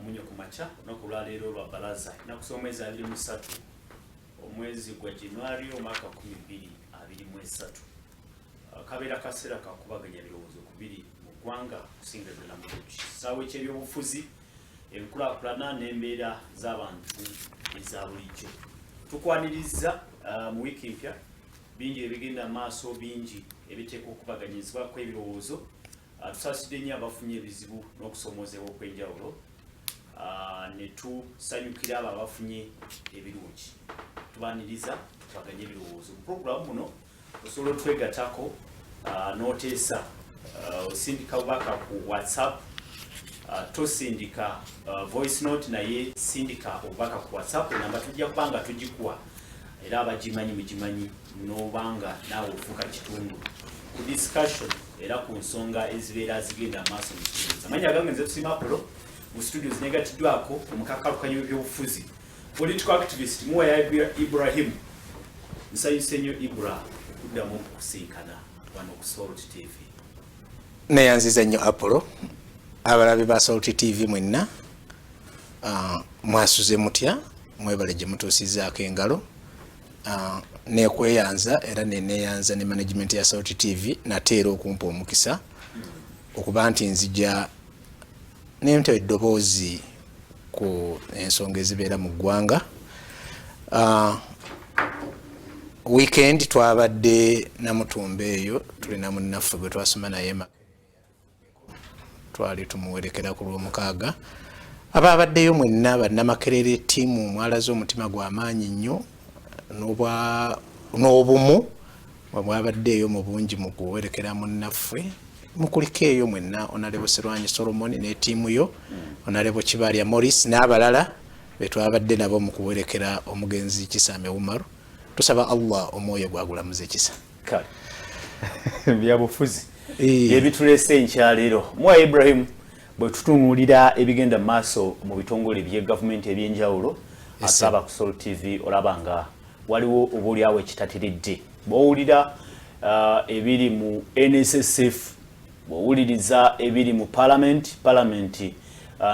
Omunyo ku makya olunaku olwaleero lwa balaza, ennaku z'omwezi 23, omwezi gwa January, omwaka 2023. Kabeera kaseera kakubaganya birowoozo kubiri mu ggwanga, kusinga ddala mu kisaawe ky'ebyobufuzi, enkulaakulana n'embeera z'abantu eza bulijjo. Tukwaniriza mu wiiki mpya. Bingi ebigenda maaso, bingi ebiteekwa okubaganyizibwako ebirowoozo. Tusaasidde nnyo abafunye ebizibu n'okusomoozebwa okw'enjawulo, ne tusanyukira abo abafunye ebirungi. Tubaniriza tukubaganye ebirowoozo mu puroguramu muno. Osobola otwegatako n'oteesa, osindika bubaka ku WhatsApp, tosindika voice note, naye sindika obubaka ku WhatsApp. Enamba tujja kuba nga tugikuwa, era abagimanyi mugimanyi, n'obanga naawe ofuuka kitundu ku discussion era ku nsonga ezibeera zigenda maaso mu studios. Amannya agange nze Tusiima Apollo. Mu studios negatiddwako omukakkalukanyi w'ebyobufuzi, political activist, Muwaya Ibrahim. Nsanyuse nnyo, Ibra, okuddamu okukusinkana wano ku Salt TV. Neyanziza nnyo, Apollo. Abalabi ba Salt TV mwenna, mwasuze mutya? Mwebale gye mutuusizaako engalo. Nekweyanza era neneyanza ne management ya Salt TV nate era okumpa omukisa okuba nti nzija nenta eddoboozi ku ensonga ezibeera mu ggwanga. Weekend twabadde Namutumba, eyo tulina munnaffe gwe twasoma naye, twali tumuwerekera ku Lwomukaaga. Ababaddeyo mwenna Bannamakerere ttiimu, mwalaze omutima gw'amaanyi nnyo n'obumu mwabaddeeyo mu bungi mu kuwerekera munnaffe. Mukuliko eyo mwenna Honorable Serwanyi Solomon ne ttiimu yo, Honorable Kibalya Morris n'abalala betwabadde nabo mu kuwerekera omugenzi Kisame Umaru. Tusaba Allah omwoyo gwagulamuza ekisa. Kale, byabufuzi ebituleese enkyaleero. Muwa Ibrahim, bwe tutunuulira ebigenda mu maaso mu bitongole bye gavumenti ebyenjawulo, atulaba ku Salt TV, olaba nga waliwo obaoliawo ekitatiridde. Bw'owulira ebiri mu NSSF, bw'owuliriza ebiri mu parliament,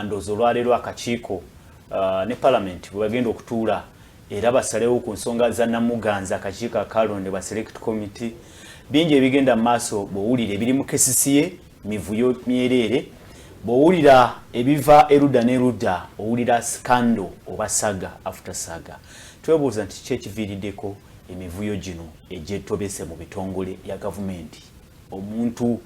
ndowooza olwaleero akakiiko ne parliament bwe bagenda okutuula era basalewo ku nsonga za Namuganza, akakiiko akalondebwa, select committee. Bingi ebigenda mu maaso. Bw'owulira ebiri mu KCCA, mivuyo myereere. Bw'owulira ebiva erudda n'erudda, owulira scandal oba saga after saga. Twebuuza nti ki ekiviiriddeko emivuyo gino egyetobese mu bitongole bya gavumenti? Omuntu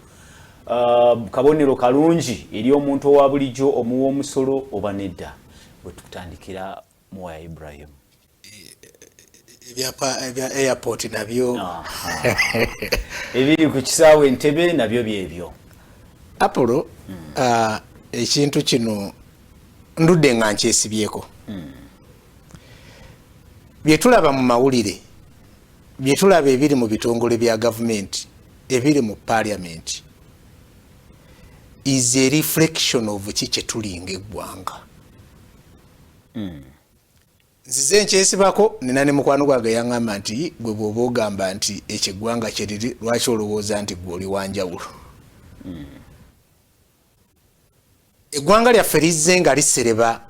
kabonero kalungi eri omuntu owa bulijjo omuwa omusolo oba nedda? Bwe tukutandikira, Muwaya Ibrahim. Ebya airport nabyo. Ebiri ku kisaawe Entebe nabyo byebyo. Apollo, ekintu kino ndudde nga nkyesibyeko. Byetulaba mu mawulire, byetulaba ebiri mu bitongole bya gavumenti, ebiri mu parliament is a reflection of ki kyetulinga eggwanga. Nzize nkyesibako. Nina ne mukwano gwange yaŋŋamba nti gwe bw'oba ogamba nti ekyo eggwanga kyeriri, lwaki olowooza nti gwe oli wanjawulo? Eggwanga lyaffe lizze nga lisereba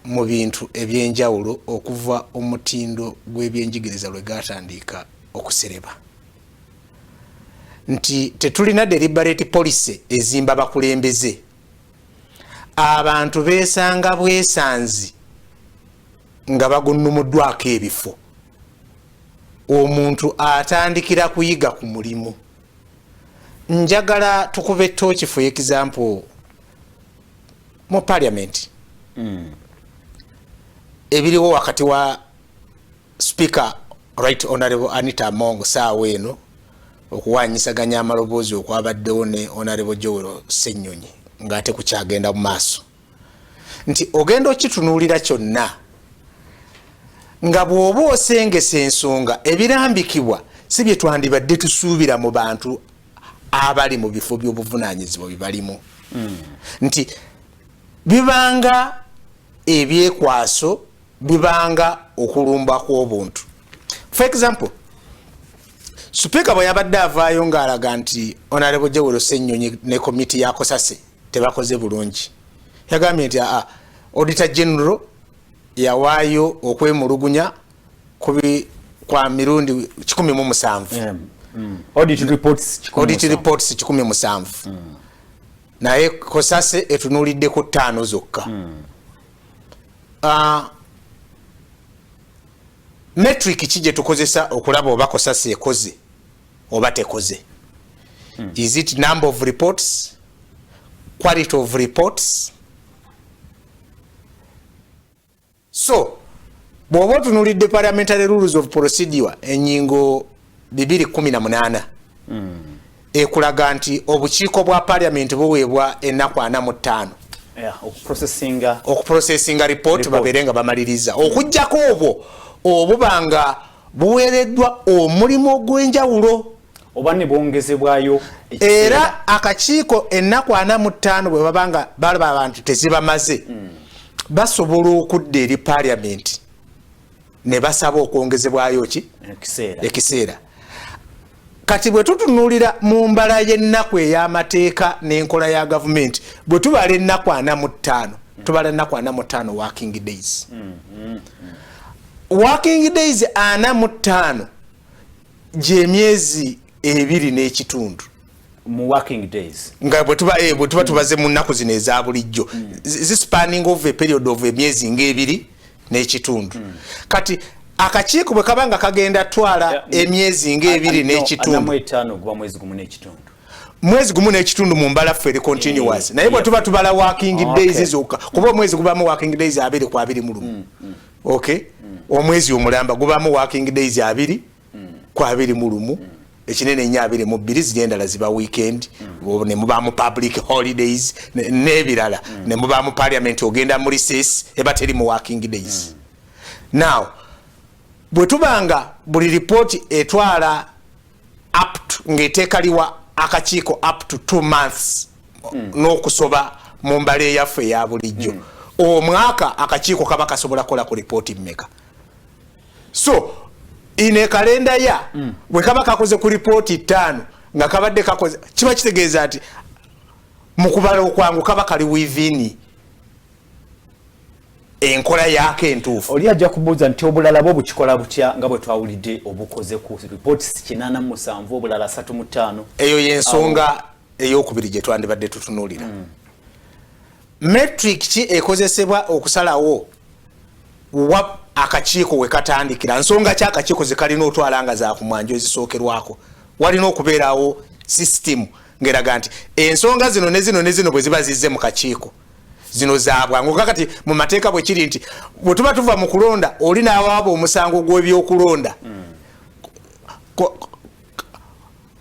mu bintu ebyenjawulo okuva omutindo gw'ebyenjigiriza lwe gatandika okusereba, nti tetulina deliberate policy ezimba bakulembeze. Abantu beesanga bwesanzi nga bagunnumuddwako ebifo. Omuntu atandikira kuyiga ku mulimu. Njagala tukuba ettooki, for example, mu parliament, ebiriwo wakati wa Speaker Right Honorable Anita Among saawa eno, okuwanyisaganya amaloboozi okwabaddewo ne Honorable Joel Ssenyonyi, ng'ate kukyagenda mu maaso, nti ogenda okitunuulira kyonna nga bw'oba osengesa ensonga, ebirambikibwa si bye twandibadde tusuubira mu bantu abali mu bifo by'obuvunaanyizibwa bye balimu, nti bibanga ebyekwaso, bibanga okulumba kw'obuntu. For example, Sipiika bwe yabadde avaayo ng'alaga nti Honorable Joel Ssenyonyi ne komiti ya COSASE tebakoze bulungi, yagambye nti aa Auditor General yawaayo okwemulugunya kwa mirundi 17. Audit reports Audit reports 17. Naye COSASE etunuuliddeko 5 zokka. Metric ki gye tukozesa okulaba oba COSASE ekoze oba tekoze? Is it number of reports, quality of reports? So bw'oba otunuulidde Parliamentary Rules of Procedure ennyingo 218, ekulaga nti obukiiko bwa Parliament buweebwa ennaku 45 okuprocessinga okuprocessinga report, babeere nga bamaliriza, okugjako obwo obuba nga buweereddwa omulimu ogw'enjawulo oba ne bwongezebwayo. Era akakiiko ennaku 45 bwe baba nga balaba abantu tezibamaze, basobola okudda eri Parliament ne basaba okwongezebwayo ki? Ekiseera. Kati bwe tutunuulira mu mbala y'ennaku ey'amateeka n'enkola ya gavumenti, bwe tubala ennaku 45, tubala ennaku 45 working days. Working days 45 gy'emyezi 2 n'ekitundu mu working days. Nga bwe tuba tubaze mu nnaku zino eza bulijjo, zispanning over a period of emyezi ng'ebiri n'ekitundu. Kati akakiiko bwe kaba nga kagenda twala emyezi ng'ebiri n'ekitundu, 45 guba mwezi gumu n'ekitundu. Mwezi gumu n'ekitundu mu mbala ffe eri continuous. Naye bwe tuba tubala working days zokka, kuba omwezi gubamu working days 20 ku 21. Okay, omwezi omulamba gubamu working days 20 ku 21, ekinene ennyo 22, ziri endala ziba weekend, ne mubaamu public holidays n'ebirala, ne mubaamu Parliament ogenda mu recess, eba teri mu working days. Now bwe tubanga buli ripooti etwala up to, ng'eteeka liwa akakiiko up to 2 months n'okusoba mu mbala eyaffe eya bulijjo, omwaka akakiiko kaba kasobola kukola ku ripooti mmeka? So ine kalenda ya bwe kaba kakoze ku ripooti 5 nga kabadde kakoze, kiba kitegeeza nti mu kubala okwangu kaba kali within enkola yaako entuufu. Oli ajja kubuuza nti obulala bwo bukikola butya, nga bwe twawulidde obukoze ku reports 87, obulala 35? Eyo yensonga eyokubiri gye twandibadde tutunuulira. Metric ki ekozesebwa okusalawo wa akakiiko we katandikira? Nsonga ki akakiiko ze kalina otwala nga zakumwanjo ezisookerwako? Walina okubeerawo system ngeraga nti ensonga zino ne zino ne zino bwe ziba zizze mu kakiiko, zino zabwangu. Kakati mu mateeka bwe kiri nti bwe tuba tuva mu kulonda, oli n'awaaba omusango gw'ebyokulonda,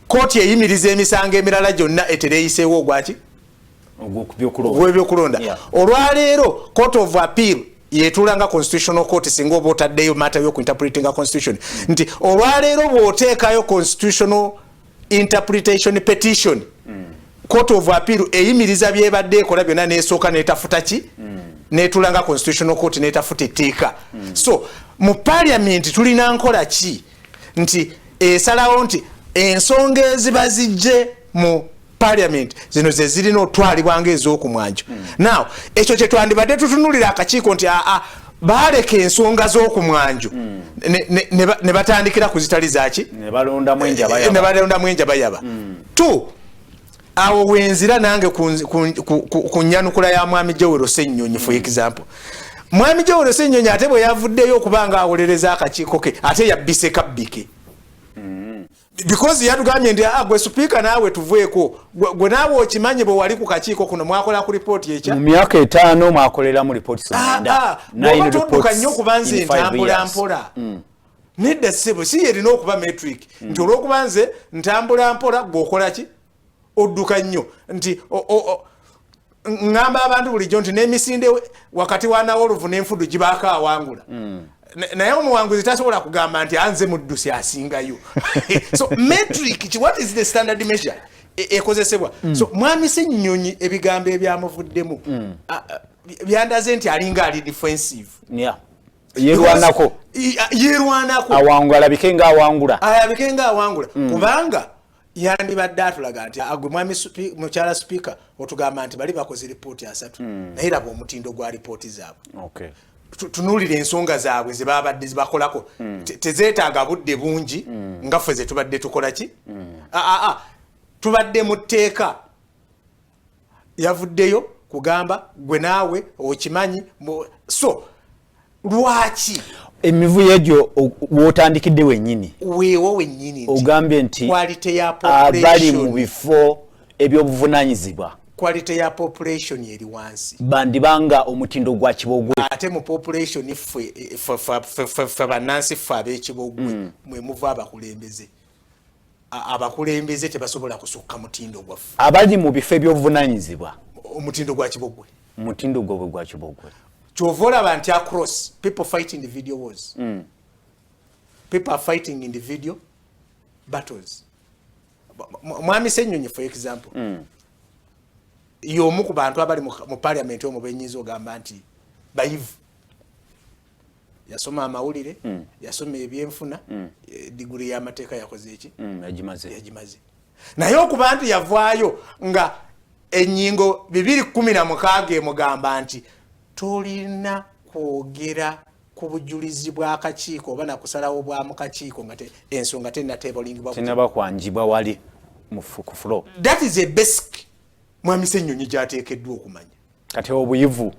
kooti eyimiriza emisango emirala gyonna etereeyiseewo ogwaki? Ogw'ebyokulonda. Olwaleero Court of Appeal yetula nga Constitutional Court, singa oba otaddeyo matter yokuinterpretinga constitution, nti olwaleero bw'oteekayo constitutional interpretation petition, Court of Appeal eyimiriza byebadde ekola byonna, nesooka netafuta ki, netula nga Constitutional Court, netafuta etteeka. So mu Parliament tulina nkola ki nti esalawo nti ensonga eziba zijje mu Parliament zino ze zirina otwalibwa nga ez'okumwanjo? Now ekyo kyetwandibadde tutunulira akakiiko nti aa, baaleka ensonga z'okumwanjo ne batandikira ku zitali zaki, ne balondamu enjabayaba. Ne balondamu enjabayaba. Two, awo wenzira nange ku nyanukula ya Mwami Joel Ssennyonyi. For example, Mwami Joel Ssennyonyi ate bwe yavuddeyo okuba nga awolereza akakiiko ke, ate yabbise kabbike, because yatugambye nti, "Ah, gwe Sipiika naawe tuveeko, gwe naawe okimanyi bwe wali ku kakiiko kuno mwakola ku ripooti ekya Mu myaka 5 mwakoleramu ripooti. Ah, ah, bw'oba todduka nnyo kuba nze ntambula mpola. Nedda ssebo, si yerina okuba metric nti olwokuba nze ntambula mpola gweokola ki, odduka nnyo. Nti ŋŋamba abantu bulijjo nti n'emisinde wakati wa nawolovu n'enfudu gibaako awangula. Naye omuwanguzi tasobola kugamba nti anze muddusi asingayo. So metric ki? What is the standard measure ekozesebwa? So Mwami Ssennyonyi ebigambo ebyamuvuddemu byandaze nti alinga ali defensive. Yerwanako. Yerwanako. Awangula, alabike nga awangula. Alabike nga awangula, kubanga Yandibadde atulaga nti agwe mwami mukyala sipiika otugamba nti bali bakoze ripooti 30, naye laba omutindo gwa ripooti zaabwe. Tunuulira ensonga zaabwe zebabadde zibakolako, tezeetaaga budde bungi nga ffe ze tubadde tukola ki. Tubadde mu tteeka, yavuddeyo kugamba gwe naawe okimanyi. So lwaki Emivuyo egyo w'otandikidde wennyini? Weewo wennyini. Ogambye nti abali mu bifo ebyobuvunanyizibwa Quality ya population eri wansi. Bandibanga omutindo gwa Kibogwe. Ate mu population ffe bannansi, ffe ab'Ekibogwe, mwe muva abakulembeze. Abakulembeze tebasobola kusukka mutindo gwaffe. Abali mu bifo ebyobuvunanyizibwa. Omutindo gwa Kibogwe. Omutindo gwabwe gwa Kibogwe. Kyova olaba nti across people fight individual wars, people are fighting individual battles. Mwami Senyonyi, for example, y'omu ku bantu abali mu parliament omwo benyinza ogamba nti bayivu. Yasoma amawulire, yasoma ebyenfuna, diguri y'amateeka yakoze eki? Yagimaze. Yagimaze. Naye okuba nti yavaayo nga ennyingo 216 emugamba nti tolina kwogera ku bujulizi bw'akakiiko oba nakusalawo bwa mu kakiiko nga ensonga tenatebolingibwa. Tenaba kwanjibwa wali ku floor. That is a basic mwami Ssenyonyi gyateekeddwa okumanya. Kati obuyivu.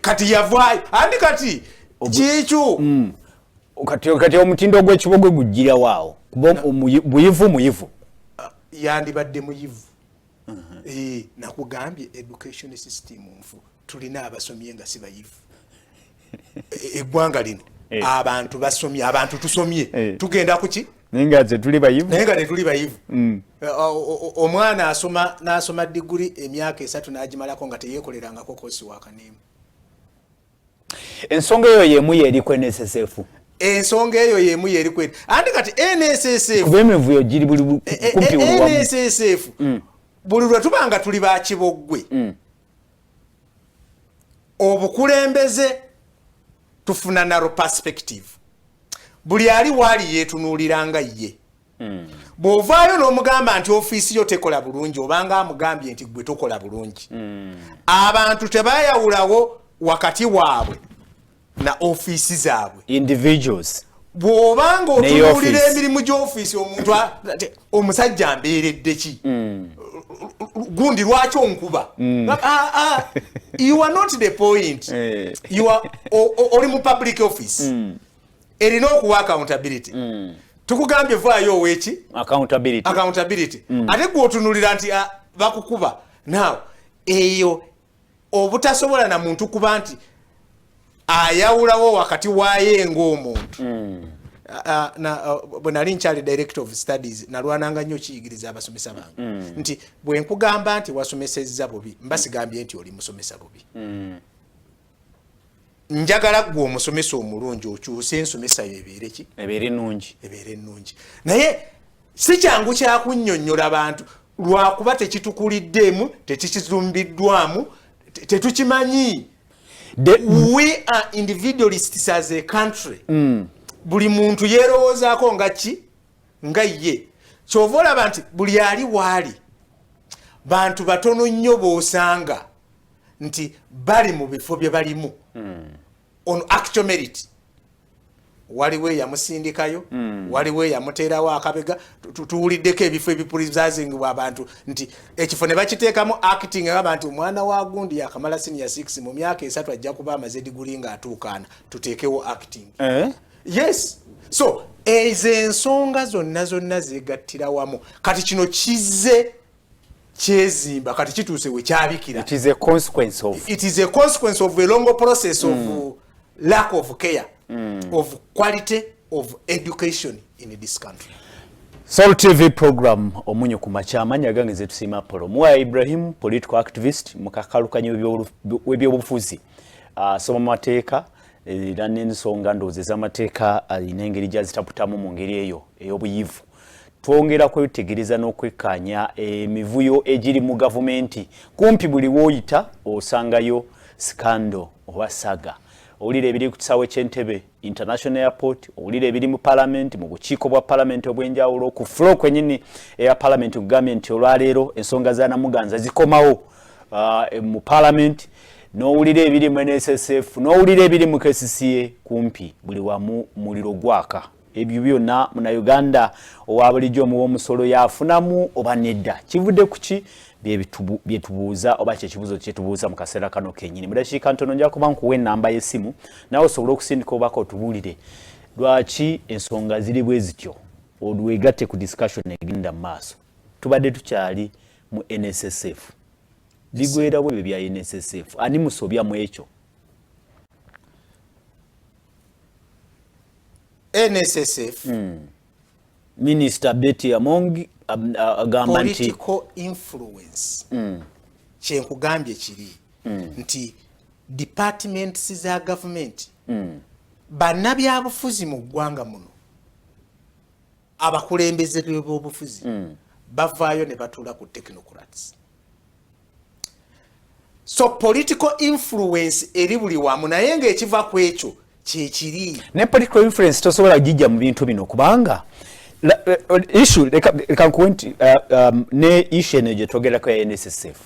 Kati yavaayo andi kati kikyo. Kati omutindo gw'Ekibogwe gugirawo kuba buyivu muyivu. Yandibadde muyivu. Nakugambye education system nfu. Tulina abasomye nga si bayivu. Eggwanga lino, abantu basomye, abantu tusomye, tugenda kuki? Naye nga tetuli bayivu. Naye nga tetuli bayivu. Omwana asoma n'asoma diguri emyaka 3 n'agimalako nga teyeekolerangako course wakaneemu. Ensonga eyo yemu yeriko NSSF. Ensonga eyo yemu yeriko anti kati NSSF Kuba emivuyo giri buli kumpi buli wamu. NSSF, buli lwe tuba nga tuli ba Kiboggwe, obukulembeze tufuna narrow perspective. Buli ali waali yeetunuuliranga ye. Bw'ovaayo n'omugamba nti ofiisi yo tekola bulungi, obanga amugambye nti gwe tokola bulungi. Abantu tebayawulawo wakati waabwe na ofiisi zaabwe. Individuals. Bw'obanga otunuulira emirimu gy'ofiisi, omuntu omusajja ambeeredde ki, gundi lwaki onkuba? Ah, ah, you are not the point. You are oli mu public office, erina okuwa accountability. Tukugambye vaayo oweki? Accountability. Accountability. Ate gwe otunulira nti bakukuba. Now eyo obutasobola na muntu kuba nti ayawulawo wakati waaye ng'omuntu. Bwe nali nkyali director of studies, nalwananga nnyo okiyigiriza abasomesa bange nti bwe nkugamba nti wasomesezza bubi, mba sigambye nti oli musomesa bubi. Njagala gwe omusomesa omulungi okyuse ensomesa yo ebeere ki? Ebeere ennungi. Ebeere ennungi. Naye si kyangu kyakunnyonnyola bantu lwakuba tekitukuliddeemu, tekikizumbiddwamu, tetukimanyi. We are individualists as a country. Buli muntu yeerowoozaako nga ki, nga ye. Kyova olaba nti buli ali waali bantu batono nnyo b'osanga nti bali mu bifo bye balimu on actual merit. Waliwo eyamusindikayo, waliwo eyamuteerawo akabega. Tuwuliddeko ebifo ebipurizazingibwa abantu nti ekifo ne bakiteekamu acting agamba nti omwana wa gundi yakamala senior 6, mu myaka 3 ajja kuba amaze diguli ng'atuukaana, tuteekewo acting. Eh? Yes, so ezo ensonga zonna zonna zegattira wamu. Kati kino kizze kyezimba, kati kituuse we kyabikira. It is a consequence of It is a consequence of a long process of lack of care of quality of education in this country. Sol TV program Omunyo ku Makya, amannya gange nze Tusiima Apollo. Muwaya Ibrahim, political activist, mukakalukanyi w'ebyobufuzi, asoma mateeka era n'ensonga ndowooza ez'amateeka alina engeri gy'azitaputamu mu ngeri eyo ey'obuyivu. Twongera kwetegereza n'okwekkaanya emivuyo egiri mu gavumenti. Kumpi buli w'oyita osangayo scandal oba saga. Owulira ebiri ku kisaawe ky'Entebbe International Airport, owulira ebiri mu Parliament, mu bukiiko bwa Parliament obw'enjawulo, ku floor kwennyini eya Parliament. Kugambye nti olwaleero ensonga za Namuganza zikomawo mu Parliament, n'owulira ebiri mu NSSF, n'owulira ebiri mu KCCA. Kumpi buli wamu muliro gwaka. Ebyo byonna Munnayuganda owa bulijjo omuwa omusolo yafunamu oba nedda? Kivudde ku ki? Byetubuuza oba kyekibuuzo kyetubuuza mu kaseera kano kenyini. Mu dakiika ntono nja kuba nkuwa enamba y'essimu, nawe osobole okusindika obubaka otubuulire lwaki ensonga ziri bwe zityo, olwegatte ku discussion egenda mu maaso. Tubadde tukyali mu NSSF. Bigwerawo ebyo bya NSSF? Ani musobya mu ekyo? NSSF. Minisita Betty Among agamba nti political influence. Kyenkugambye kiri nti departments za gavumenti, bannabyabufuzi mu ggwanga muno, abakulembeze b'obufuzi bavaayo ne batuula ku technocrats. So political influence eri buli wamu, naye ng'ekiva ku ekyo kyekiri. Ne political influence tosobola gijja mu bintu bino, kubanga issue, leka nkuwe nti ne issue eno gye twogerako ya NSSF,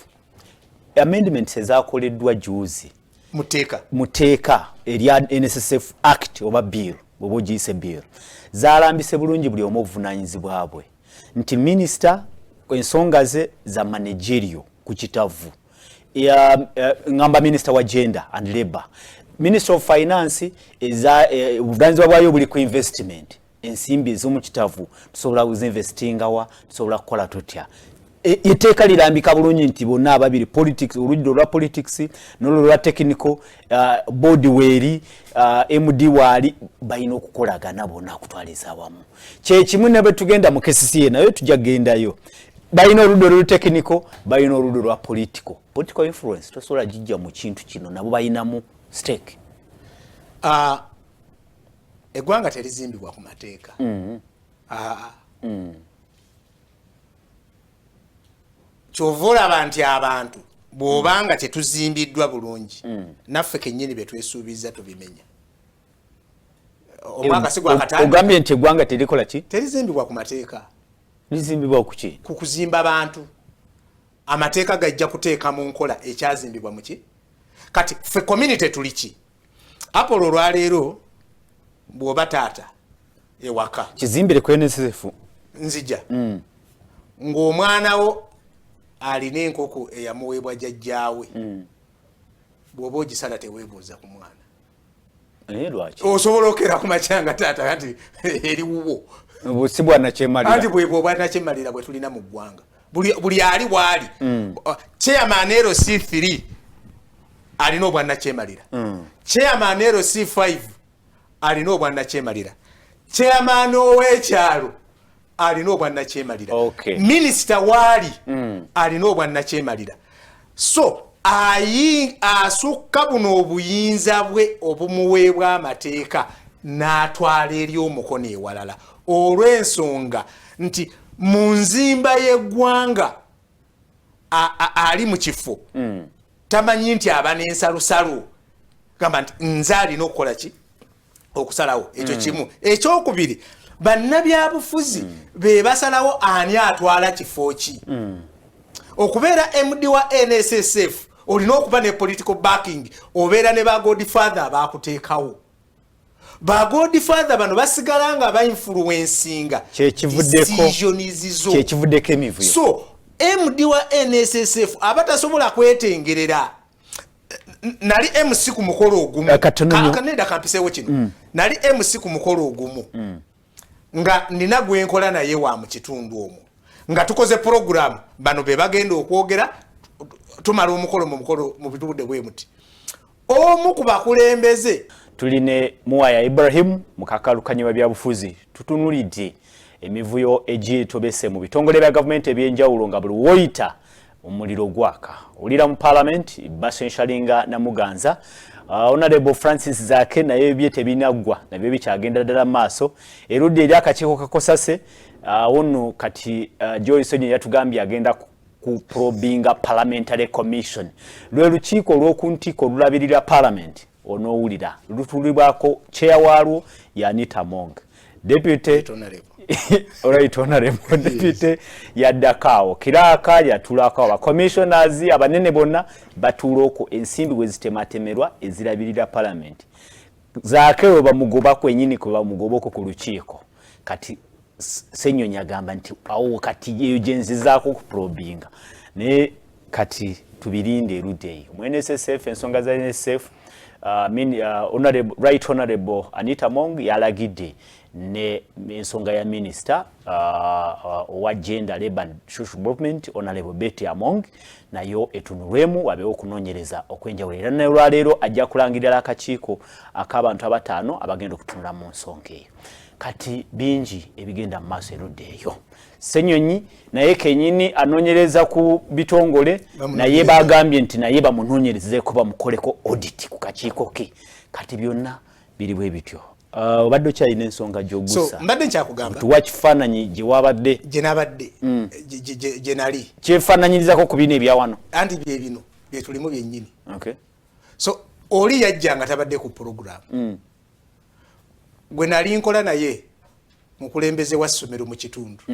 amendments ezakoleddwa juzi muteeka mu tteeka erya NSSF Act oba bill, bw'oba ogiyise bill, zalambise bulungi buli omu obuvunanyizibwa bwe, nti minisita ensonga ze za managerial ku kitavu, ngamba minisita wa Gender and Labour, Minister of Finance obuvunanyizibwa bwayo buli ku investment, ensimbi ez'omu kitavu tusobola kuzinvestingawa, tusobola kukola tutya. Etteeka lirambika bulungi nti bonna ababiri, politics, oludda olwa politics n'olwo lwa technical, board weeri, MD waali, balina okukolagana bonna okutwaliza awamu. Kyekimu ne bwe tugenda mu KCCA, nayo tujja kugendayo, balina oludda oluli technical, balina oludda olwa political. Political influence tosobola gijja mu kintu kino, nabo balinamu stake. Eggwanga terizimbibwa ku mateeka. Kyova olaba nti abantu bw'obanga tetuzimbiddwa bulungi, naffe kennyini bye twesuubiza tubimenya. Omwaka si gwakatandika. Ogambye nti eggwanga terikola ki? Terizimbibwa ku mateeka. Lizimbibwa ku ki? Ku kuzimba bantu. Amateeka gajja kuteeka mu nkola ekyazimbibwa muki. Kati ffe community tuli ki? Apollo, olwaleero bw'oba taata ewaka, Kizimbire ku NSSF. Nzija. Ng'omwana wo alina enkoko eyamuweebwa jjajjaawe, bw'oba ogisala teweebuuza ku mwana. Naye lwaki? Osobola okera ku makya nga taata nti eri wuwo. Si bwanakyemalira? Anti bwe obwanakyemalira bwe tulina mu ggwanga. Buli ali waali chairman LC3 alina obwannakyemalira, chairman LC5 alina obwannakyemalira, chairman ow'ekyalo alina obwannakyemalira, minisita waali alina obwannakyemalira. So asukka buno obuyinza bwe obumuweebwa amateeka n'atwala eri omukono ewalala, olw'ensonga nti mu nzimba y'eggwanga ali mu kifo tamanyi nti aba n'ensalosalo, gamba nti nze alina okukola ki, okusalawo ekyo kimu. Ekyokubiri, bannabyabufuzi be basalawo ani atwala kifo ki. Okubeera MD wa NSSF olina okuba ne political backing, obeera ne ba godfather abakuteekawo. Ba godfather bano basigala nga bainfluencinga decisions zo. Kyekivuddeko emivuyo. So MD wa NSSF aba tasobola kwetengerera. Nali MC ku mukolo ogumu. Katono nnyo. Kaneda kampiseewo kino. Nali MC ku mukolo ogumu nga nina gwenkola naye wa mu kitundu omwo, nga tukoze program, bano be bagenda okwogera, tumala omukolo mu mukolo mu bitubudde bwe muti, omu ku bakulembeze Tuline Muwaya Ibrahim, mukakalukanyi wa byabufuzi. Tutunulidde emivuyo egyetobese mu bitongole bya gavumenti ebyenjawulo, nga buli woyita omuliro gwaka. Olira mu Parliament basenshalinga Namuganza, Honorable Francis Zake naye bye tebinaggwa, nabyo bikyagenda ddala mu maaso. Erudda eri akakiiko kakosase ono kati, Joy Sonyi yatugambye agenda ku probinga Parliamentary Commission, lwe lukiiko olw'oku ntikko olulabirira Parliament. Onoowulira lutulibwako chair waalwo ye Anita Among, deputy, right honorable deputy yaddako awo, clerk yatulako, aba commissioners abanene bonna batuula okwo. Ensimbi bwe zitematemerwa ezirabirira parliament, Zaake we bamugoba kwenyini kwe bamugoba okwo ku lukiiko. Kati Ssenyonyi agamba nti awo kati eyo gyenzizaako okuprobinga, naye kati tubirinde erudda eyo mu NSSF, ensonga za NSSF. Honorable, right honorable Anita Among yalagidde ne ensonga ya minisita owa Gender, Labour and Social Development, Honorable Betty Among, nayo etunulwemu, wabeewo okunoonyereza okw'enjawulo. Era naye olwaleero ajja kulangirira akakiiko ak'abantu abataano abagenda okutunula mu nsonga eyo. Kati bingi ebigenda mu maaso erudda eyo. Ssenyonyi naye kenyini anoonyereza ku bitongole, naye bagambye nti naye bamunoonyerezeeko, bamukoleko audit ku kakiiko ke. Kati byonna biri bwe bityo. Obadde okyalina ensonga gyogusa? Mbadde nkyakugamba. Tuwa kifaananyi gye wabadde. Gye nabadde, gye nali. Kyefaananyirizako ku bino ebyawano. Anti bye bino byetulimu byennyini. So oli yajja nga tabadde ku program. Gwe nali nkola naye mukulembeze wa ssomero mu kitundu.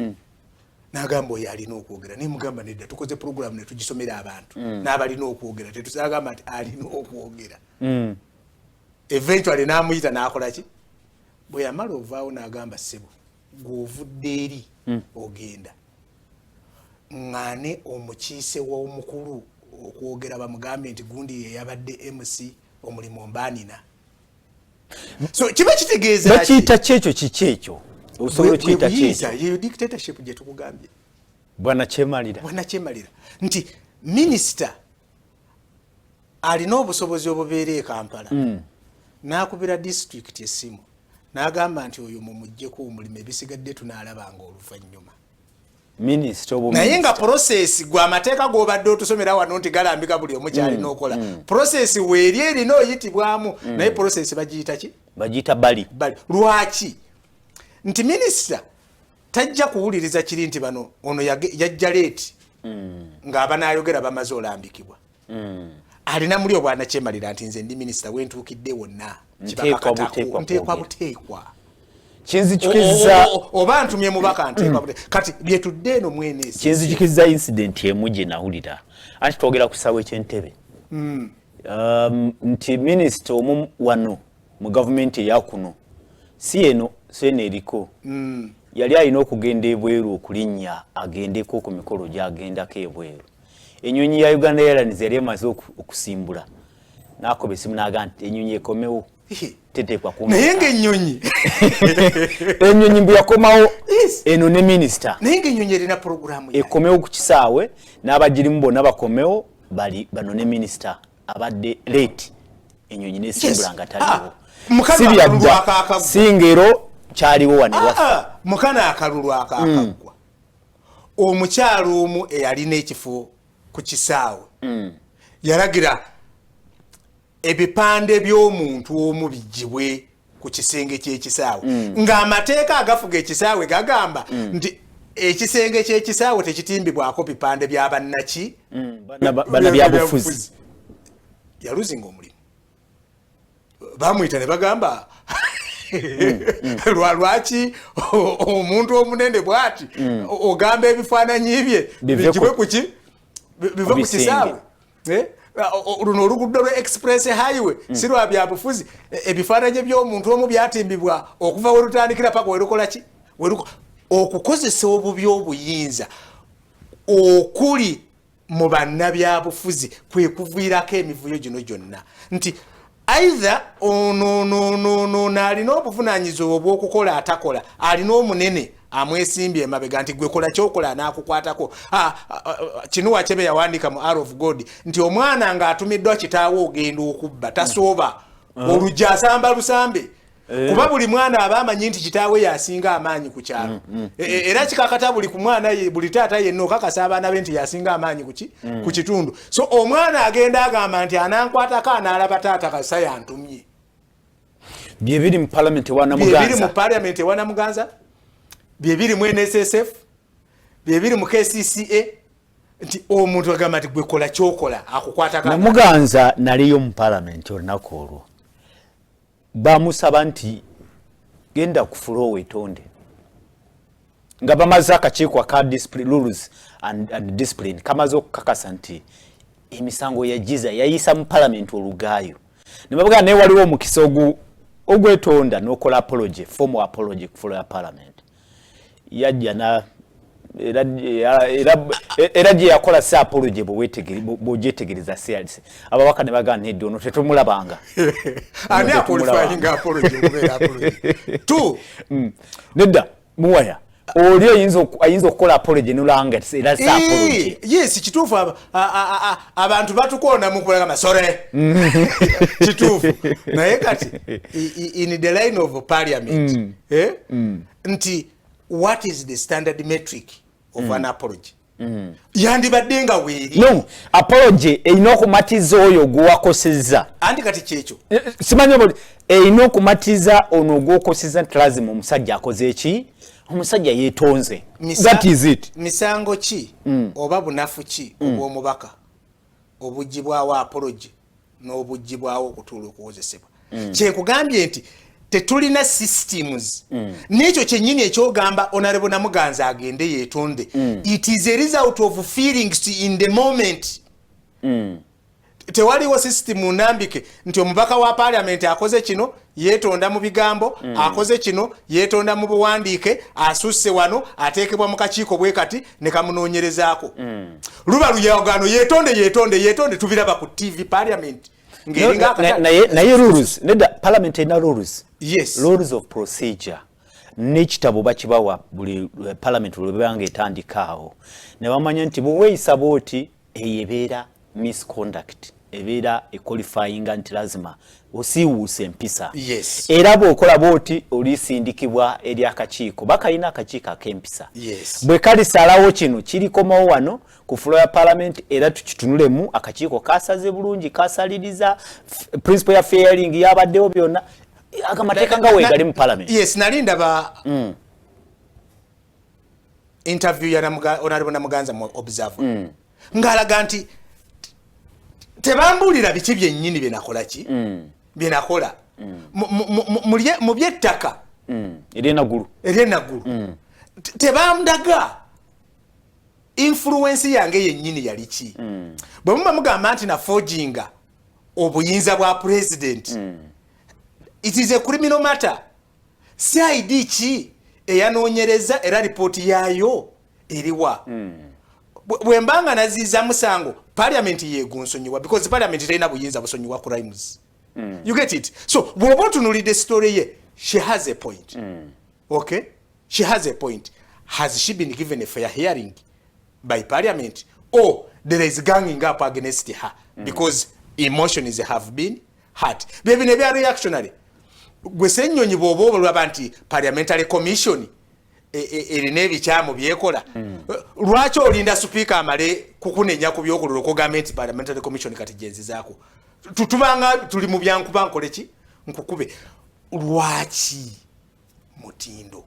N'agamba oyo alina okwogera, naye mugamba nedda, tukoze program ne tugisomera abantu n'abalina okwogera tetusagamba nti alina okwogera. Eventually n'amuyita n'akola ki, bwe yamala ovaawo n'agamba, "Ssebo, gw'ovudde eri ogenda ŋŋaane omukiise w'omukulu okwogera, bamugambye nti gundi ye yabadde MC, omulimu mbaanina." So kiba kitegeeza Bakiyita kyekyo kiki ekyo? Osobola okiyita kyekyo? Yeyo dictatorship gye tukugambye. Bwana kyemalira. Bwana kyemalira, nti minisita alina obusobozi obubeera e Kampala n'akubira disitulikiti essimu n'agamba nti oyo mumuggyeko omulimu, ebisigadde tunaalabanga oluvannyuma. Minisita? Naye nga process gwe amateeka g'obadde otusomera wano nti galambika buli omu kyalina okola, process weeri erina oyitibwamu, naye process bagiyita ki? Bagiyita bali. Bali. Lwaki? Nti minisita tajja kuwuliriza kiri nti bano ono yajja late ng'abanaayogera bamaze olambikibwa. Alina muli obwanakyemalira nti nze ndi minisita, wentuukidde wonna Nteekwa. Nteekwa buteekwa. Kinzijukiza Oba ntumye mubaka, nteekwa buteekwa. Kati byetudde eno mwenesi. Kinzijukiza incident emu gye nawulira, anti twogera ku kisaawe ky'Entebe, nti minisita omu wano mu gavumenti eyakuno, si eno, si eno eriko, yali alina okugenda ebweru okulinnya agendeko ku mikolo gy'agendako ebweru. Enyonyi ya Uganda Airlines yali emaze okusimbula, n'akuba esimu n'agamba nti enyonyi ekomewo, teteekwa. Naye ng'ennyonyi Enyonyi mbu yakomawo eno ne minisita. Naye ng'ennyonyi erina poroguramu yayo. Ekomewo ku kisaawe n'abagirimu bonna bakomewo, bali bano ne minisita abadde late, enyonyi nesimbula nga taliwo. Ah, mukano Si akalulu byadda, akaakaggwa. si ngero kyaliwo wano ewaffe. Ah, mukana akalulu akaakaggwa, omukyalo omu eyalina ekifo ku kisaawe yalagira ebipande by'omuntu omu bigibwe ku kisenge ky'ekisaawe, ng'amateeka agafuga ekisaawe gagamba nti ekisenge ky'ekisaawe tekitimbibwako bipande bya bannaki. Bana byabufuzi. Yaluzinga omulimu, bamuyita ne bagamba, lwaki omuntu omunene bwati ogamba ebifaananyi bye Bive bigibwe kuki, bive ku bisenge. kisaawe? Eh? Luno oluguudo lwe express highway si lwa byabufuzi. Ebifaananyi by'omuntu omu byatimbibwa okuva werutandikira paka werukola ki, okukozesa obubi obuyinza okuli mu bannabyabufuzi kwe kuviirako emivuyo gino gyonna, nti either ono alina obuvunanyizibwa obw'okukola atakola, alina omunene amwesimbye emabega nti gwe kola kyokola anaakukwatako. Ah, ah, ah, Chinua Achebe yawandiika mu Arrow of God nti omwana ng'atumiddwa kitaawe ogenda okubba tasooba, olujja asamba lusambe, kuba buli mwana aba amanyi nti kitaawe yasinga amaanyi ku kyalo. Era kikakata buli ku mwana ye, buli taata yenna okakasa abaana be nti yasinga amaanyi kuki ku kitundu. So omwana agenda agamba nti anankwatako anaalaba taata kasa yantumye. Byebiri mu parliament. Byebiri mu Wanamuganza. Parliament ewanamuganza, byebiri mu NSSF, byebiri mu KCCA, nti omuntu agamba nti gwe kola kyokola akukwatako. Namuganza naliyo mu parliament olunaku olwo. Bamusaba nti genda ku floor wetonde, nga bamaze akakiiko aka discipline, rules and discipline kamaze okukakasa nti emisango yagiza yayisa mu parliament olugaayo, ne bavuga naye waliwo omukisa ogwetonda n'okola apology, formal apology ku floor ya parliament. Yajja na era gye yakola si apology. Bw'ogyetegereza, si ababaka ne bagamba nedda, ono tetumulabanga. Ani aqualifyinga apology okubeera apology two? Nedda, muwaya oli ayinza okukola apology nolanga era si apology. Yes, kituufu. Abantu batukoona mu kulagamba sorry, kituufu. Naye kati in the line of parliament, eh? Nti what is the standard metric of an apology? Yandibadde nga weeri. No, apology erina okumatiza oyo gwewakosezza. Anti kati kyekyo. Simanyi oba erina okumatiza ono gwokosezza nti lazima omusajja akoze eki, omusajja yeetonze. That is it. Misango ki oba bunafu ki obw'omubaka obugibwawo apology n'obugibwawo okutuula okuwozesebwa? Kyekugambye nti tetulina systems. N'ekyo kyennyini ekyogamba Honorable Namuganza agende yeetonde, it is a result of feelings in the moment. Tewaliwo system nambike nti omubaka wa parliament akoze kino, yeetonda mu bigambo, akoze kino, yeetonda mu buwandiike, asusse wano, ateekebwa mu kakiiko bwe kati ne kamunoonyerezaako. Luba luyagano, yeetonde, yeetonde, yeetonde, tubiraba ku TV parliament ng'eringa akatale. Naye rules, nedda, parliament erina rules. Rules of procedure n'ekitabo bakibawa buli parliament lwebanga nga etandika awo, ne bamanya nti bweweeyisa bwoti, eyo ebeera misconduct, ebeera equalifyinga nti lazima osiiwuusa empisa. Era bw'okola bwoti, olisindikibwa eri akakiiko, bakalina akakiiko ak'empisa. Bwe kalisalawo kino, kirikomawo wano ku floor ya parliament era tukitunulemu. Akakiiko kasaze bulungi, kasaliriza, principle ya fair hearing yabaddewo, byonna agamateeka nga weegali mu parliament. Yes, nali ndaba interview ya Honorable Namuganza mu Observer, ng'alaga nti tebambuulira biki byennyini byenakola ki byenakola mu byettaka eryenaggulu. Eryenaggulu. Tebandaga influence yange yennyini yali ki. Bwe muba mugamba nti naforginga obuyinza bwa president, it is a criminal matter. CID ki eyanoonyereza era ripooti yaayo eriwa? Bwe mbanga naziiza musango, parliament yegunsonyiwa, because parliament terina buyinza busonyiwa crimes. You get it? So bw'oba otunulidde story ye, she has a point. Okay, she has a point. Has she been given a fair hearing by parliament, or there is ganging up against her because emotions have been hurt? Bye bino ebya reactionary. Gwe Ssennyonyi, bw'oba olaba nti parliamentary commission erina ebikyamu byekola, lwaki olinda sipiika amale kukunenya ku byokulula okugamba nti parliamentary commission kati gyenzizaako? Tubanga tuli mu byankuba nkole ki nkukube. Lwaki mutindo?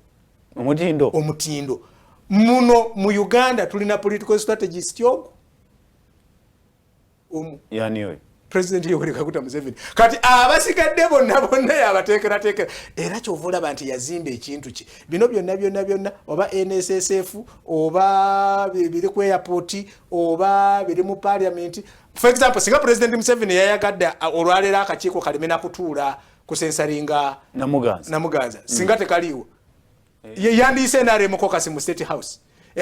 Omutindo. Omutindo muno mu Uganda tulina political strategist ogwo omu. Yani oyo? President Yoweri Kaguta Museveni. Kati abasigadde bonna bonna yabateekerateekera, era kyova olaba nti yazimba ekintu kye bino byonna byonna byonna, oba NSSF, oba biri ku airport, oba biri mu parliament. For example, singa President Museveni yayagadde olwaleero akakiiko kaleme nakutuula kusensaringa Namuganza. Namuganza, singa tekaliiwo, yandiyise NRM caucus mu State House.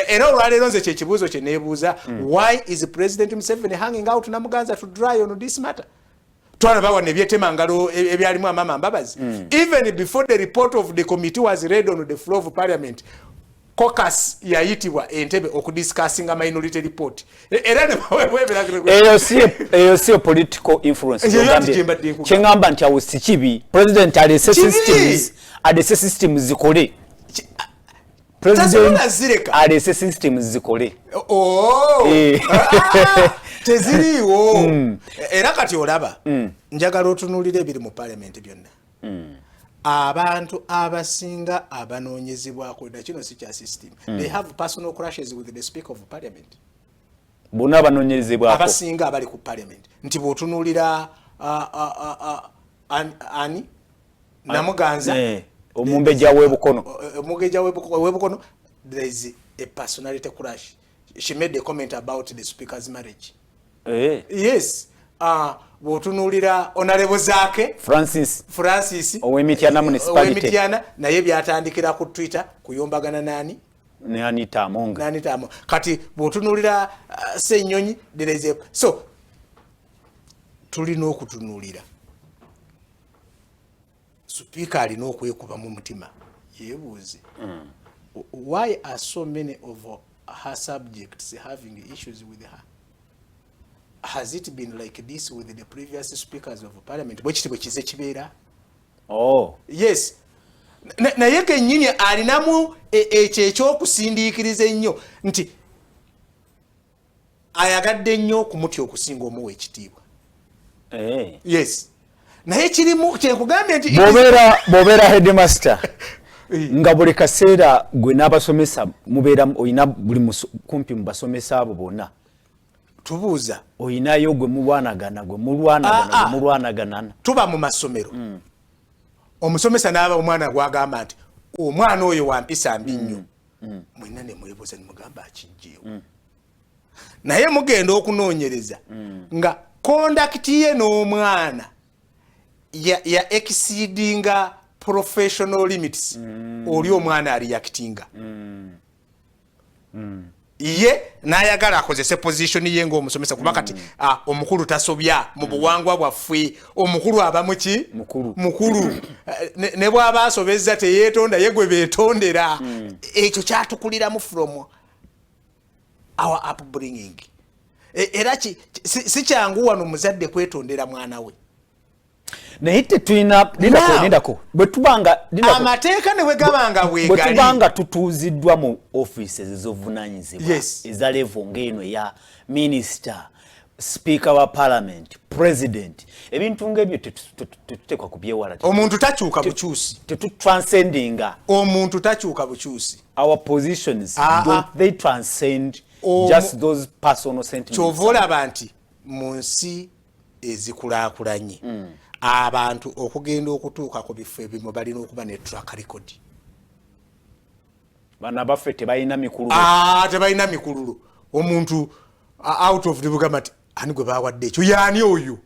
Era olwaleero nze kyekibuuzo kye neebuuza: why is President Museveni hanging out Namuganza to dry on this matter? Twalaba wano ebyetemangalo ebyalimu Amama Mbabazi. Even before the report of the committee was read on the floor of parliament, caucus yayitibwa Entebe okudiscussinga minority report. Era ne baweebwa ebiragiro. Eyo si political influence. Eyo yo Ogambye- gye mbadde nkugamba. Kyeŋŋamba nti awo si kibi president alese Kibi! systems, alese systems zikole. Tasobola President zireka. alese systems zikole. Oh! Eh. Ah, teziriiwo. Era kati olaba, njagala otunuulira ebiri mu parliament byonna, abantu abasinga abanoonyezebwako na kino si kya system, they have personal clashes with the Speaker of Parliament. Bonna abanoonyerezebwako. Abasinga abali ku parliament, nti bw'otunuulira ani Namuganza, omumbejja w'ebukono. Omumbejja w'ebukono, there is a personality clash. She made a comment about the speaker's marriage. Yes, bw'otunuulira Honorable Zaake Francis. Francis. Ow'Emityana municipality. Ow'Emityana, naye byatandikira ku Twitter kuyombagana nani? Ne Anita Among. N'Anita Among. Kati bw'otunuulira Ssenyonyi, there is a, so tulina okutunuulira Sipiika alina okwekuba mu mutima yeebuuze, why are so many of her subjects having issues with her? Has it been like this with the previous speakers of parliament? Bwe kiti bwe kize kibeera. Yes, naye kennyini alinamu ekyo ekyokusindiikiriza ennyo nti ayagadde nnyo okumutya okusinga omuwa ekitiibwa. Yes, naye kirimu kyenkugambye nti Bw'obeera headmaster nga buli kaseera gwe n'abasomesa mubeera olina buli kumpi mu basomesa abo bonna tubuuza oyinayo gwe mulwanagana, gwe mulwanagana, Ah, ah. gwe mulwanagana. Tuba mu masomero, omusomesa n'aba omwana gwagamba nti omwana oyo wampisa mbi nnyo, mwenna ne mwebuuza ne mugamba akijjeewo, naye mugenda okunoonyereza nga conduct ye n'omwana ya exceedinga professional limits. Oli omwana areactinga ye n'ayagala akozese position ye ng'omusomesa, kuba kati omukulu tasobya mu buwangwa bwaffe. Omukulu aba muki? Mukulu. Mukulu. Ne bw'aba asobezza teyeetonda, ye gwe beetondera. Ekyo kyatukuliramu from our upbringing. Era si kyangu wano muzadde kwetondera mwana we. Naye tetulina, lindako, lindako, bwe tubanga, lindako. Amateeka ne bwe gabanga bwe bwegali tubanga tutuuziddwa mu offices ez'obuvunanyizibwa eza level ng'eno eya minisita, speaker wa parliament, president, ebintu ng'ebyo tetuteekwa kubyewala. Omuntu takyuka bukyusi. Tetutranscendinga. Omuntu takyuka bukyusi. Our positions, Ah, don't ah. they transcend just those personal sentiments? Kyova olaba nti mu nsi ezikulaakulanye, abantu okugenda okutuuka ku bifo ebimu balina okuba ne track record. Bano abaffe tebalina mikulu. Ah, tebalina mikululu. Omuntu out of the bugamba nti ani gwe bawadde ekyo? Yaani oyo?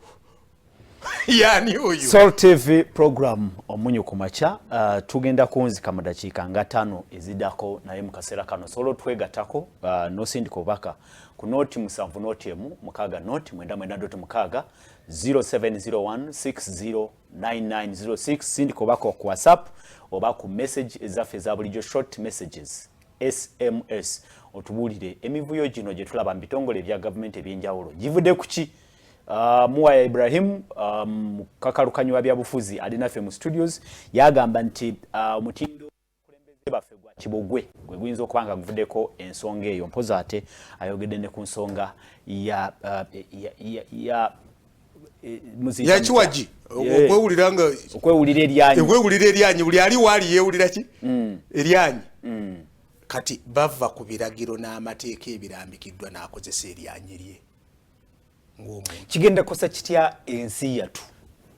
Yaani oyo? Salt TV program Omunyu ku Makya. Tugenda kunzika mu dakiika nga 5 eziddako, naye mu kaseera kano osobola otwegattako n'osindika obubaka ku 0 7 0 1 6 0 9 9 0 6, 0701 609906. Sindika obubaka ku WhatsApp oba ku message ezaffe eza bulijjo, short messages, SMS, otubuulire emivuyo gino gye tulaba mu bitongole ebya gavumenti ebyenjawulo givudde ku ki? Muwaya Ibrahim, kakalukanyi wa byabufuzi ali naffe mu studios, yagamba nti omutindo obukulembeze baffe gwa kibogwe gwe guyinza okuba nga guvuddeko ensonga eyo. Mpozi ate ayogedde ne ku nsonga ya muziyita Yakiwagi. Yeah. Okwewulira nga okwewulira eryanyi. Okwewulira eryanyi. Buli ali waali yeewulira ki? Eryanyi. Kati bava ku biragiro n'amateeka ebirambikiddwa n'akozesa eryanyi lye ng'omuntu. Kigenda kukosa kitya ensi yattu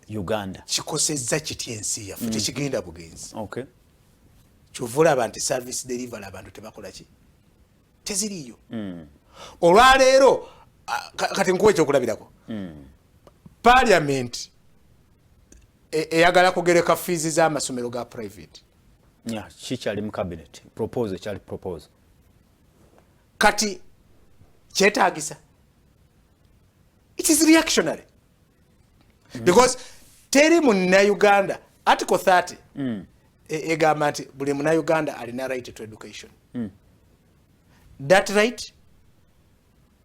Uganda? Kikosezza kitya ensi yaffe? Tekigenda bugenzi. Kyova olaba nti service delivery abantu tebakola ki, teziriiyo olwaleero. Kati nkuwa ekyokulabirako. Parliament eyagala kugereka fees z'amasomero ga private. Yeah, kikyali mu cabinet proposal, kyali proposal. Kati kyetagisa, it is reactionary because teri munnauganda, Article 30 egamba nti buli munnauganda alina right to education. That right,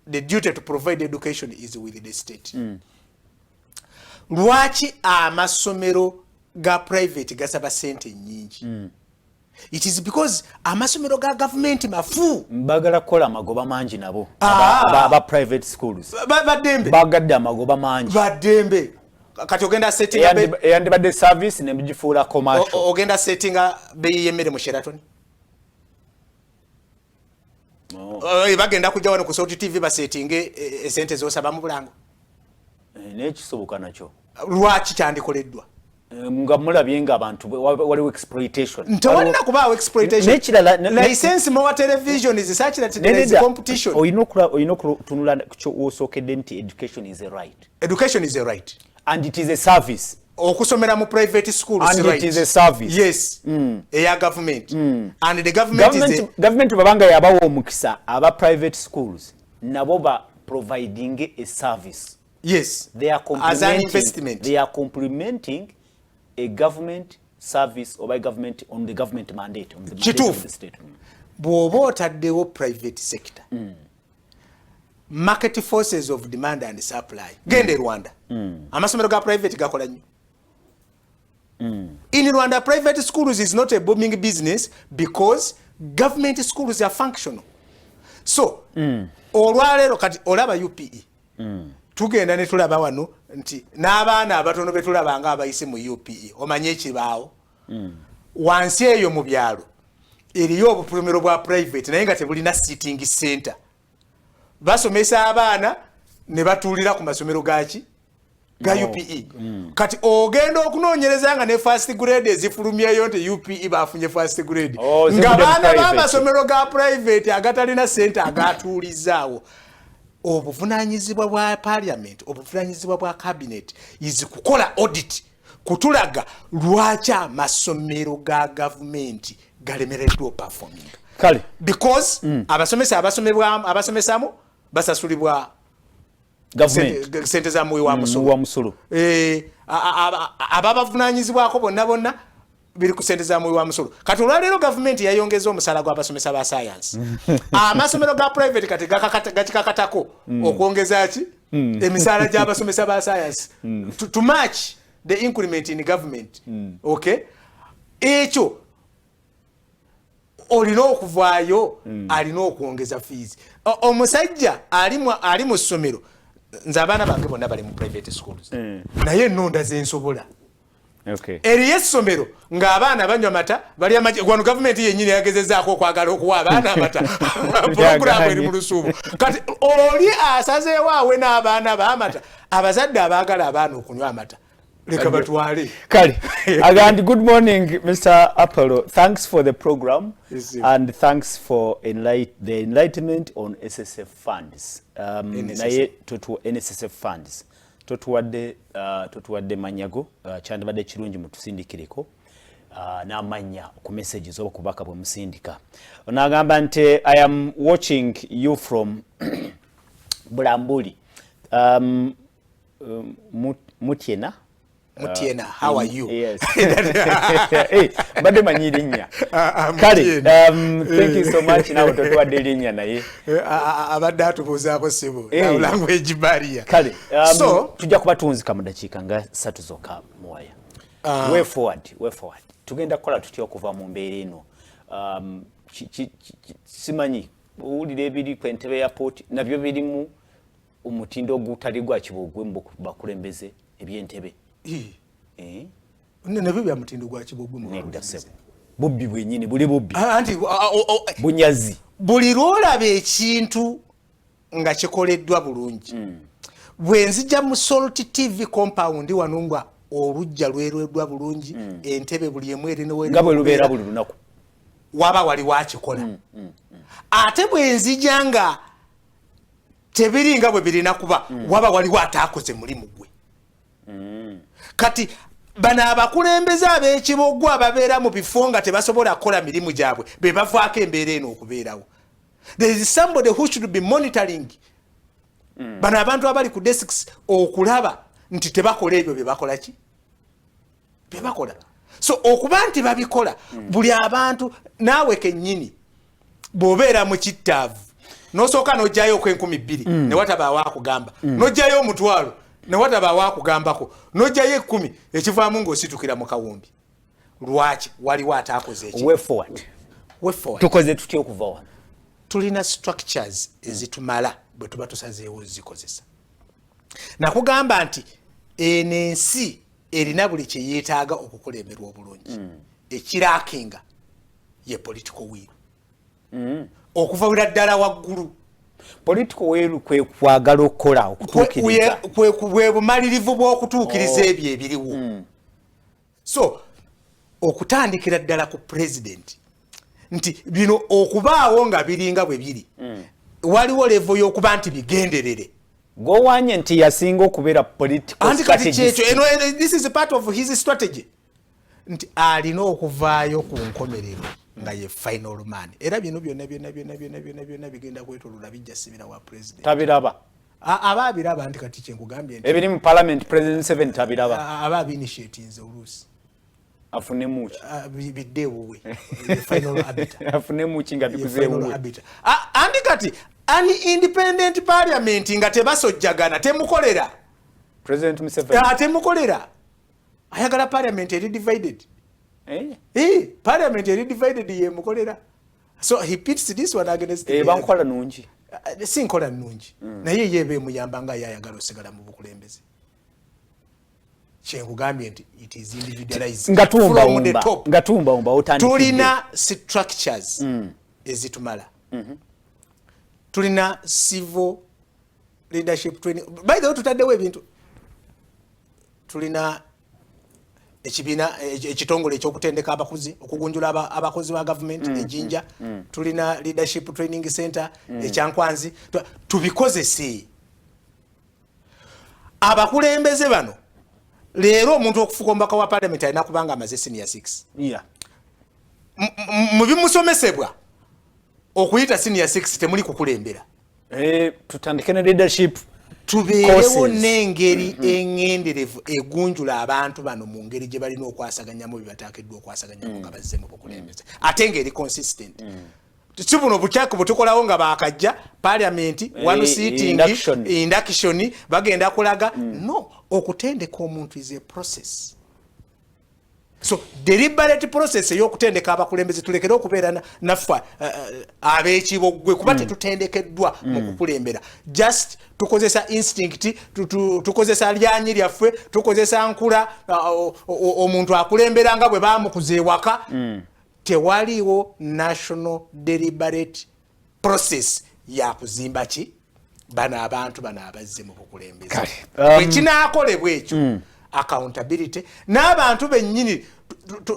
the duty to provide education is with the state. Lwaki amasomero ga private gasaba sente nyingi? It is because amasomero ga gavumenti mafu. Bagala kukola amagoba mangi nabo. Ah. Aba private schools Baddembe. Bagadde amagoba mangi. Baddembe. Kati ogenda settinga Eyandibadde service nemugifuula commercial. Ogenda settinga beeyi y'emmere mu Sheraton? Oh. Bagenda kujja wano ku Salt TV basettinge esente zosaba mu bulango? Eh, naye kisoboka nakyo. Lwaki kyandikoleddwa? Nga mulabye nga abantu waliwo exploitation. Tewalina kubaawo exploitation. N'ekirala License more television is such that there is competition. Olina okutunula wosookedde nti education is a right. Education is a right. And it is a service. Okusomera mu private school and is right. It is a service. Yes. Eya government. And the government is a Government babanga yabawa omukisa aba private schools nabo ba providing a service. Yes. They are As an complementing, investment. They are complementing a government service or by government on the government mandate, on the mandate Kituufu. of the state. Bw'oba otaddewo private sector, market forces of demand and supply. Genda e Rwanda, amasomero ga private gakola nnyo. In Rwanda, private schools is not a booming business because government schools are functional. So olwaleero kati olaba UPE, tugenda ne tulaba wano nti n'abaana abatono betulaba nga abayise mu UPE, omanye ekibaawo wansi eyo mu byalo eriyo obusomero bwa private naye nga tebulina sitting center. Basomesa abaana ne batuulira ku masomero gaki? Ga UPE. Kati ogenda okunoonyereza nga ne first grade ezifulumyeyo nti UPE bafunye first grade, Oh, nga zivudde mu baana private. b'amasomero ga private agatalina sente agatuulizaawo. Obuvunanyizibwa bwa parliament, obuvunanyizibwa bwa cabinet is kukola audit kutulaga lwaki amasomero ga gavumenti galemereddwa operforminga. Kale. Because abasomesa abasomesamu basasulibwa government. Sente za muwi wa musolo. Wa musolo. Ababavunanyizibwako bonna bonna biri ku sente za muwi wa musolo. Kati olwaleero gavumenti yayongeza omusaala gw'abasomesa ba science. Amasomero ga private kati gakikakatako okwongeza ki? Emisaala gy'abasomesa ba science to match the increment in government. Okay, ekyo olina okuvaayo, alina okwongeza fees. Omusajja ali mu ssomero, nze abaana bange bonna bali mu private schools, naye ennonda zensobola. Eriyo essomero ng'abaana banywa mata, balya amagi. Wano gavumenti yennyini yagezezaako okwagala okuwa abaana amata, puroguramu eri mu lusuubo. Kati oli asazeewo awe n'abaana b'amata. Abazadde abaagala abaana okunywa amata, leka batwale. Kale agandi, good morning, Mr. Apollo, thanks for the program. Yes, sir. And thanks for the enlightenment on SSF funds. NSSF. Naye NSSF funds totuwadde manyago. Kyandibadde kirungi mutusindikireko n'amannya ku messages oba kubaka bwe musindika. Onagamba nti, "I am watching you from Bulambuli, Mutiena." Mutiena, how are you? Yes. Hey, mbadde manyi linnya. Ah, ah, Kale, Mutiena. Thank you so much. Nawe totuwadde linnya naye. Abadde atubuuzaako ssebo. Eh. Language barrier. Kale, So tujja kuba tunzika mu dakiika nga 3 zokka, Muwaya. Way forward, way forward. Tugenda kukola tutya okuva mu mbeera eno? Simanyi owulira ebiri ku Entebbe airport, nabyo birimu omutindo ogutali gwa kibogwe mu bakulembeze eby'Entebbe. Eh? Nabyo bya mutindo gwa kibogwe mu Nedda. bakulembeze. Ssebo, bubbi bwennyini, buli bubbi. Ah, anti Bunyazi. Buli lwolaba ekintu nga kikoleddwa bulungi, bwe nzija mu Salt TV compound wano nga olujja lwereddwa bulungi, entebe buli emu erina Nga bwe lubeera buli lunaku. Waba wali wakikola. Ate bwe nzija nga tebiri nga bwe birina kuba, waba waliwo ataakoze mulimu gwe. Kati bano abakulembeze ab'ekibogwe ababeera mu bifo nga tebasobola kukola mirimu gyabwe be bavaako embeera eno okubeerawo. There is somebody who should be monitoring bano abantu abali ku desks okulaba nti tebakola ebyo byebakola ki byebakola. So okuba nti babikola, buli abantu, naawe kennyini bw'obeera mu kittaavu n'osooka n'ojjayo okw'enkumibiri, ne watabaawo akugamba, n'ojjayo 500, ne watabaawo akugambako, n'ojjayo 10, ekivaamu ng'ositukira mu kawumbi. Lwaki? Waliwo ataakoze eki. Way forward. Way forward. Tukoze tutya okuva wano? Tulina structures ezitumala bwe tuba tusazeewo zikozesa. Nakugamba nti eno ensi erina buli kyeyeetaaga okukulemberwa obulungi. Ekilackinga ye political will, okuva wira ddala waggulu. Political will kwe kwagala okukola, okutuukiriza. Bwe bumalirivu bw'okutuukiriza ebyo ebiriwo. So okutandikira ddala ku president nti bino okubaawo nga biringa bwe biri, waliwo level y'okuba nti bigenderere. Gowanye nti yasinga okubeera political Anti kati strategist. kyekyo eno, this is part of his strategy, nti alina okuvaayo ku nkomerero nga ye final man. Era bino byonna byonna byonna byonna byonna byonna bigenda kwetoloola, bijja sibira wa president. Tabiraba. Aba abiraba nti kati kyenkugambye nti Ebiri mu parliament, President Museveni tabiraba. Aba abinitiatinze oluusi. Afunemuki? Bidde ewuwe. Ye final arbiter. Afunemuki nga Ye bikuze final ewuwe? arbiter. Anti kati an independent parliament nga tebasojjagana temukolera. President Museveni. Temukolera. Ayagala parliament eri divided. Eh? Parliament eri divided yemukolera, so he pits this one against the Eba other. nkola nungi. Si nkola nnungi, naye ye eba emuyamba nga ye ayagala osigala mu bukulembeze. Kyenkugambye nti it is individualized Nga from the tuwumbawumba top. Nga tuwumbawumba otandikidde. Tulina structures ezitumala. Tulina civil leadership training. By the way, tutaddewo ebintu, tulina ekibiina, ekitongole ekyokutendeka abakozi, okugunjula abakozi ba gavumenti ejinja. Tulina leadership training center ekyankwanzi. Tubikozese abakulembeze bano. Leero omuntu okufuka omubaka wa parliament alina kubanga amaze senior 6. Mu bimusomesebwa okuyita senior 6 temuli kukulembera. Tutandike ne leadership Tubeerewo courses. n'engeri eŋŋenderevu egunjula abantu bano mu ngeri gye balina okwasaganyamu bye bateekeddwa okwasaganyamu nga bazze mu bukulembeze, ate ng'eri consistent. Si buno bukyako bwe tukolawo nga bakajja parliament, one sitting, induction. Induction bagenda kulaga. No, okutendeka omuntu is a process, so deliberate process ey'okutendeka abakulembeze. Tulekere okubeera naffe ab'ekibogwe, kuba tetutendekeddwa mu kukulembera. Just tukozesa instinct, tukozesa lyanyi lyaffe, tukozesa nkula. Omuntu akulembera nga bwe bamukuza ewaka. Tewaliwo national deliberate process yakuzimba ki bano abantu bano abazze mu bukulembeze. Kale, Bwe kinaakolebwa ekyo, accountability n'abantu bennyini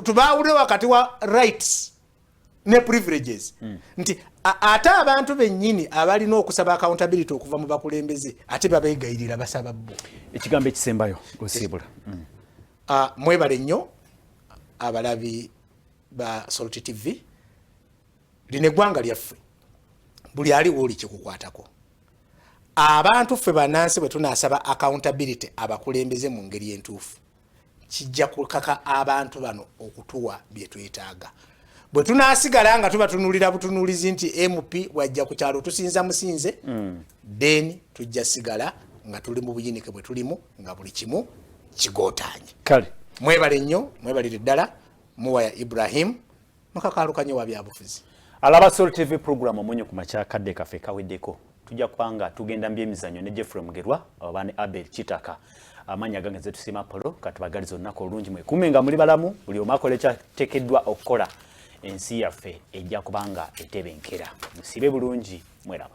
tubaawulire wakati wa rights ne privileges, nti ate abantu bennyini abalina okusaba accountability okuva mu bakulembeze ate babeegayirira basaba bo. Ekigambo ekisembayo osiibula. Mwebale nnyo abalabi ba Salt TV. Lino eggwanga lyaffe, buli aliwo oli kikukwatako. Abantu ffe bannansi bwe tunaasaba accountability abakulembeze mu ngeri entuufu, kijja kukaka abantu bano okutuwa bye twetaaga. Bwe tunaasigala nga tuba tunuulira butunuulizi nti MP bwajja ku kyalo tusinza musinze, then tujja sigala nga tuli mu buyinike bwe tulimu, nga buli kimu kigootaanye. Kale. Mwebale nnyo, mwebalire ddala. Muwaya Ibrahim mukakaalukanye wa byabufuzi. Alaba Sol TV program Omunyo ku Makya. Kadde kaffe kaweddeko. Tujja kubanga tugenda mu byemizannyo ne Jeffrey Mugerwa oba ne Abel Kitaka. Amannya gange nze Tusiima Polo. Katubagaliza olunaku olungi. Mwekuume nga muli balamu, buli omu akola ekyateekeddwa okukola. Ensi yaffe ejja kubanga etebenkera. Musibe bulungi, mweraba.